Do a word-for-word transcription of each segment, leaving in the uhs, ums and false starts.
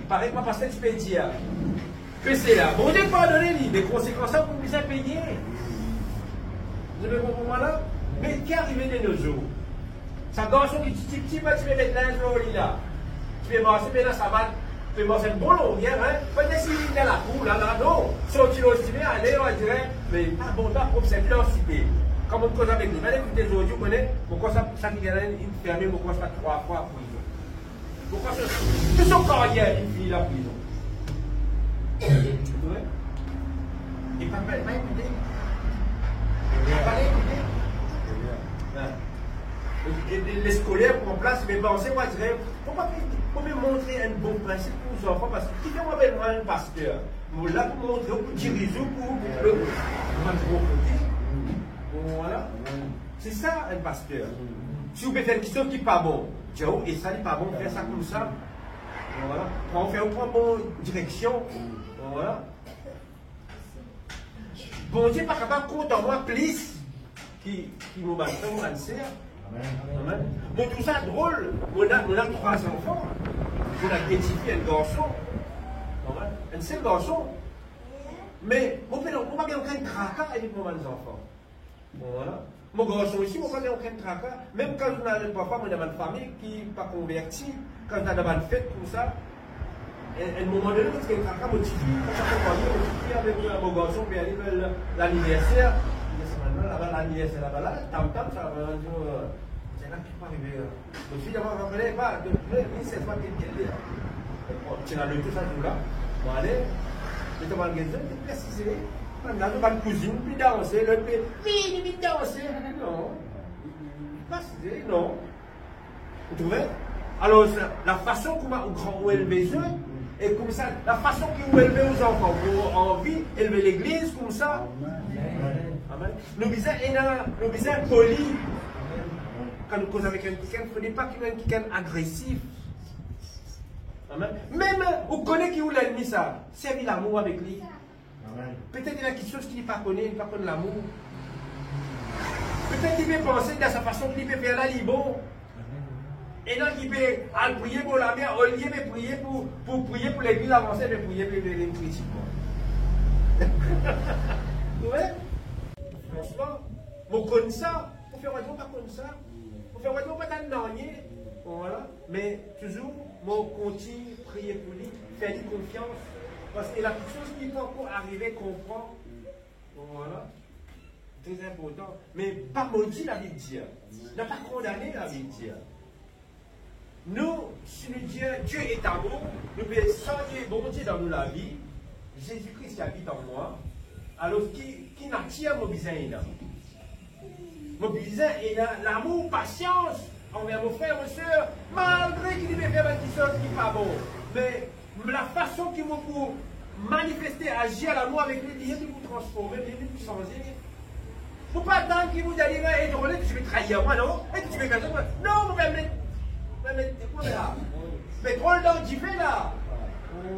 Parey mo paster ti pe dir, pese la, Bondie pardone li, me konsekans la pou bizin peye. Zot pe konpran mwa la? Me ki arive de nozour? Sa garson ki ti, ti, ti, pa ti pe met linz lor li la. Ti pe marse, pe dan sabat, pe marse enn bon longyer, hein. Pa dir si li dan lakour la, la, non. Sorti lor sime, ale, on dirait, me pa bon, pa prop, se dan site. Kan mo koz avek li, mo ekoute zordi, ou kone, mo krwar sa, sa ki gagn inn ferme, mo krwar sa trwa fwa prizon. Mo krwar so, tou so karyer, li fini dan prizon. Wi. E pa, pa, pa ekoute. Pa ekoute. Hein. E, e, leskoler pran plas, me panse, mo dirait, fo pa, fo pe montre enn bon prinsip pou zanfan, parski ki fer mo apel mwa enn paster? Mo la pou montre ou, pou diriz ou, pou, pou, pou, pou, pou, vwala. Se sa, enn paster. Si ou pe fer kiksoz ki pa bon, dir ou, e sa li pa bon, fer sa koumsa. Vwala. Pran, fer ou pran bon direksion. Vwala. Bondie pa kapav kontan mwa plis ki, ki mo bann frer, mo bann ser. Amen. Amen. Mo trouv sa drol. Mo ena, mo ena trwa zanfan. Mo ena de tifi, enn garson. Amen. Enn sel garson. Me mo pe, mo pa gagn okenn traka avek mo bann zanfan. Bon, vwala. Mo garson osi, mo pa gagn okenn traka. Mem kan nou al, parfwa, mo ena bann fami ki pa konverti, kan nou al dan bann fet koumsa, enn, enn moman done, mo ti gagn traka, mo tifi, mo ti akonpagne mo tifi avek, euh, mo garson, pe ale ver la, laniverser. Laniverser laba, laniverser laba la, tam tam, sa, euh, ti ena ki pa arive, euh, Mo ti dir, mo konpran pa, donk, me, me, se pa kel, kel, bon, ti ena loto sa zour la. Mo ale, me to mal gete, ti presize, bann la, bann kouzinn, pe danse, lot pe, vini, vini danse. Non. Presize, non. Ou trouve? Alor, sa, lafason kouma ou gran, ou elve zot, e koumsa, lafason ki ou elve ou zanfan, ou anvi elve legliz koumsa. Amen. Nou bizin ena, nou bizin poli. Kan nou koz avek enn kikenn, fode pa ki nou enn kikenn agresif. Amen. Mem ou kone ki ou lennmi sa, servi lamour avek li. Amen. Petet ena kiksoz ki li pa kone, li pa konn lamour. Petet li pe panse dan sa fason ki li pe fer la, li bon. Ena ki pe al priye bor lamer, olie pe priye pou, pou priye pou legliz avanse, pe priye, pe, pe, pe kritik mwa. Wi. Fransman, mo konn sa. Mo fer mwa dir mo pa konn sa. Mo fer mwa dir mo pa tann nanye. Bon, vwala. Me touzour, mo kontign priye pou li, fer li konfians. Parski ena kiksoz ki li pankor arive konpran. Bon, vwala. Tre inportan. Me pa modi, Labib dir. Napa kondane, Labib dir. Nou, si nou dir, Dieu est amour, nou pe salye Bondie dan nou lavi, Zezi Kris ki abit an mwa, alor ki, ki natir mo bizin ena? Mo bizin ena lamour, pasians anver mo frer, mo ser, malgre ki li pe fer bann kiksoz ki pa bon. Me lafason ki mo pou manifeste, azir lamour avek li, li, li pou transforme, li, li pou sanze. Mo pa atann ki mo dir li, "E drole, to ti pe trair mwa, non? E to ti pe fer sa, mwa." Non, mo pe met, mo pe met, kouma la? Met drol dan dife la.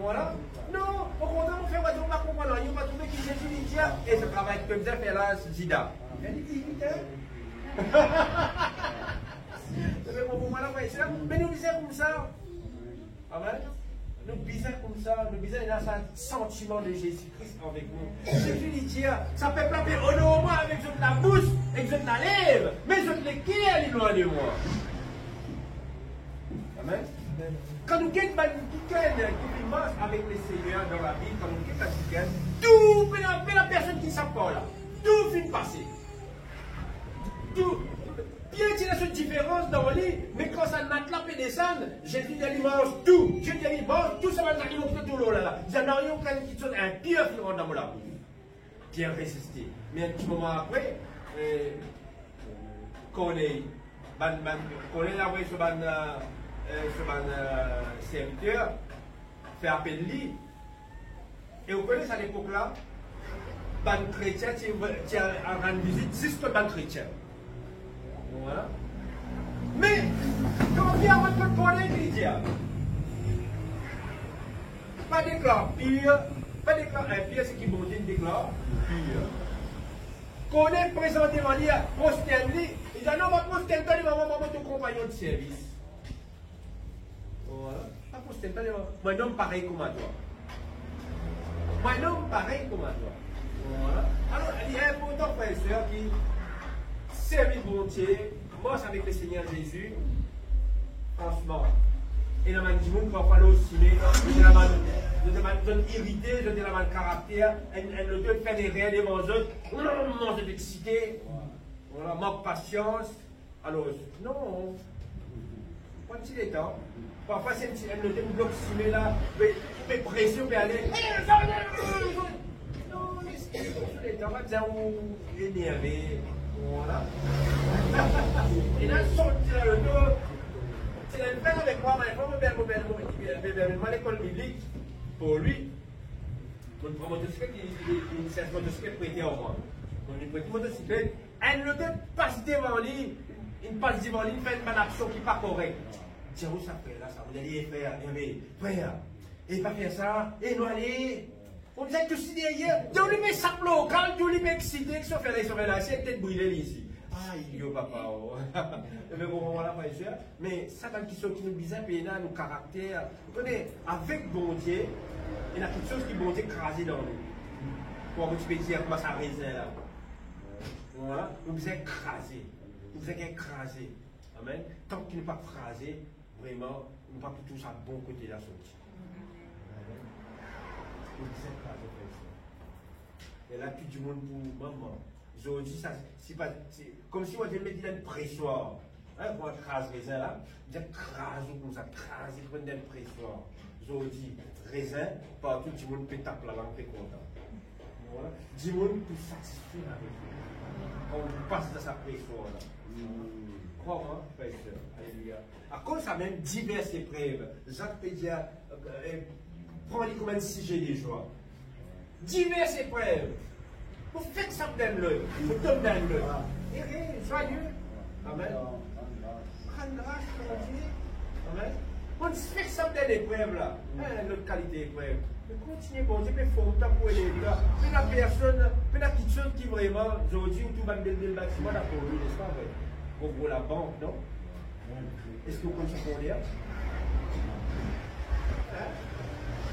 Vwala. Non, okontrer, mo fer mwa dir mo pa konpran nanye, mo pa trouve ki Zezi li dir, e sa travay ki to bizin fer la, Zida. Li dir, "Vit, hein." Zot pe konpran mwa la, frer e ser? Me nou bizin koumsa. Amen. Nou bizin koumsa, nou bizin ena sa santiman de Zezi Kris avek nou. Zezi li dir, "Sa pep la pe onor mwa avek zot labous ek zot lalev, me zot leker li lwin de mwa." Amen. Kan nou get bann kikenn ki finn mars avek Lesegner dan lavi, kan nou get bann kikenn, tou, pena, pena personn ki sap par la. Tou finn pase. Tou, Pier ti ena so diferans dan li, me kan sa nat la pe desann, Zezi dir li, "Manz tou." Zezi dir li, "Manz tou sa bann zanimo ki to touzour la la." Li dir, "Nanye okenn kiksoz inpir finn rant dan mo labous." Pier reziste. Me enn ti moman apre, eh, Korney, bann, bann, Korney avoy so bann, eh, eh, so bann, eh, serviter, fer apel li. E ou kone sa lepok la, bann kretien ti, ti al rann vizit zis kot bann kretien. Vwala. Me, kan Pier rant kot Korney, ki li dir? Pa deklar pir, pa deklar inpir seki Bondie deklar pir. Korney prezant devan li, prostern li, li dir, "Non, pa prostern twa devan mwa, mwa, mo to konpagnon de servis." Vwala. Pa pros-, Seigneur, mo enn nom parey kouma twa. Mo enn nom parey kouma twa. Vwala. Alor, li inportan, frer e ser, ki servi Bondie, mars avek Lesegner Zezi, fransman. Ena bann dimoun, parfwa, lor sime, zot ena bann, zot ena bann, zot irite, zot ena bann karakter, enn, enn lot fer lerer devan zot, zot eksite, vwala, mank pasians. Alor, non, pran ti letan. Parfwa, si enn ti, enn lot inn blok sime la, pe, pe prese, pe ale. Non, les li, pran ti letan, pa bizin ou enerve. Vwala. E la, sot ti la, loto, ti la, li fer avek mwa, mo, mo, mo, mo, mo lekol biblik. Pou li, mo pran motosiklet, li, li, li servi motosiklet prete ar mwa. Mo, li prete motosiklet, enn lot inn pas devan li, inn pas devan li, inn fer enn bann aksion ki pa korek. Dir ou sa frer la, sa, mo dir li, frer, frer, e pa fer sa, e nou ale. Mo bizin tous li deryer, dir ou li pe sap lokal, dir ou li pe eksite, ki sofer la, sofer la, si tet brile li isi. Ay, yo, papa, o. Ebe, bon, vwala, frer e ser. Me sa bann kiksoz ki nou bizin pena, nou karakter. Ou kone, avek Bondie, ena kiksoz ki Bondie kraze dan nou. Kouma ti pe dir, kouma sa rezin la. Vwala, nou bizin kraze. Nou bizin gagn kraze. Amen. Tanki nou pa kraze, vreman, nou pa pou trouv sa bon kote la sorti. Amen. Nou bizin kraze, frer e ser. E la, tou dimoun pou manman. Zordi, sa, si pa, si, koumsi ou dir met li dan preswar. Hein, pou kraz rezin la, dir kraz ou koumsa, kraz li, pran dan preswar. Zordi, rezin, partou dimoun pe tap lalang, pe kontan. Vwala. Dimoun pou satisfe avek li. Kan ou pas dan sa preswar la. Krwar mwa, frer e ser. Aleluya. Akoz samem, divers eprev. Zak pe dir, eh, pran li kouma enn size de zwa. Divers eprev. Pou fek sa dan lot, pou tom dan lot. Ere, zwaye. Amen. Rann gras Bondie. Amen. Pou fek sa dan leprev la. Hein, lot kalite eprev. Me kontigne, Bondie pe form twa pou elev twa. Pena personn, pena kiksoz ki vreman, zordi ou trouv bann bel, bel batiman, dakor, wi, nespa vre? Gro, gro labank, non? Eski ou konn sa ki ou dir? Hein?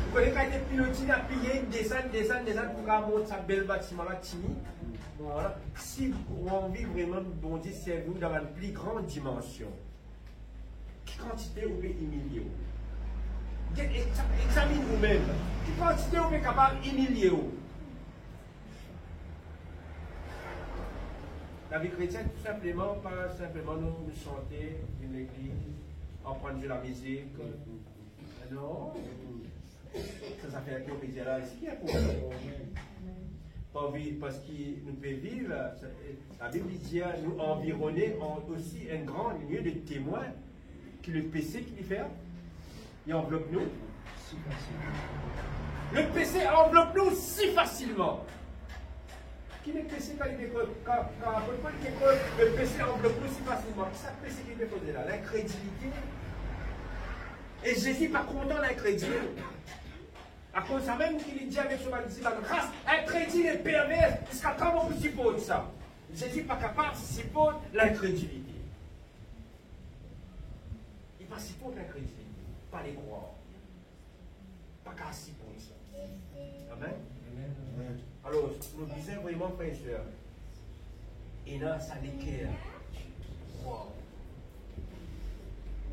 Ou kone kalite piloti, apiye, desann, desann, desann, pou kapav mont sa bel batiman la, tini. Vwala. Si ou anvi vreman Bondie servi ou dan bann pli gran dimansion, ki kantite ou pe imilie ou? Get, exa-, examine ou mem. Ki kantite ou pe kapav imilie ou? Lavi kretien, tou sinpleman, pa sinpleman nou, nou sante, vinn legliz, aprann zwe lamizik. Non. Sa, sa fer ki nou pe dir la, isi ki inportan. Parski, parski nou pe viv, sa, Labib li dir, nou anvirone ar osi enn gran linie de temwin ki lepese ki li fer, li anvlop nou si fasilman. Lepese anvlop nou si fasilman. Ki lepese kan li pe koz, kan, kan apot Pol pe koz, lepese anvlop nou si fasilman. Ki sa pese ki li pe koze la? Linkredilite. E Zezi pa kontan linkredil. Akoz samem ki li dir avek so bann disip, bann ras inkredil e perver, ziska kan mo pou siport sa? Zezi pa kapav siport linkredilite. Li pa siport linkredilite, pa le krwar. Pa kapav siport sa. Amen. Amen. Alor, nou bizin vreman, frer e ser, ena sa leker krwar.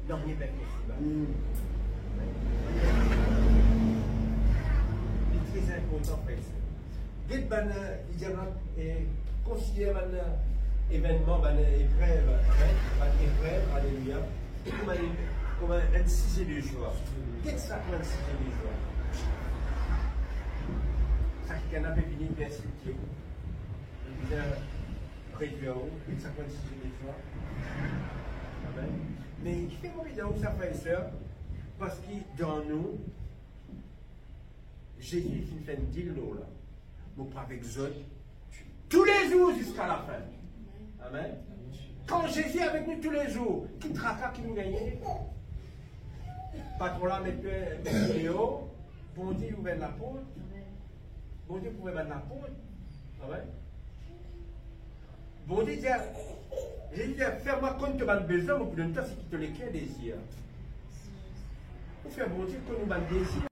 Nanye pa inposib. Mm. Li tre inportan, frer e ser. Get bann, eh, li dir la, eh, konsider bann, eh, evennman, bann, eh, eprev, amen, bann eprev, aleluya, kouma enn, kouma enn size de zwa. Get sa kouma enn size de zwa. Sa ki ena pe vini persekite ou, li bizin redwir ou, get sa kouma enn size de zwa. Amen. Me ki fer mo pe dir ou sa, frer e ser? Parski dan nou, Zezi finn fer enn dil lor la. Mo pou avek zot toulezour ziska lafin. Amen. Kan Zezi avek nou toulezour, ki traka ki nou gagne? Patron la met, met nou deor, Bondie ouver laport. Bondie pou ouver bann laport. Amen. Bondie dir, Zezi dir, fer mwa konn to bann bezwin, mo pou donn twa seki to leker dezir. Pou fer Bondie konn nou bann dezir.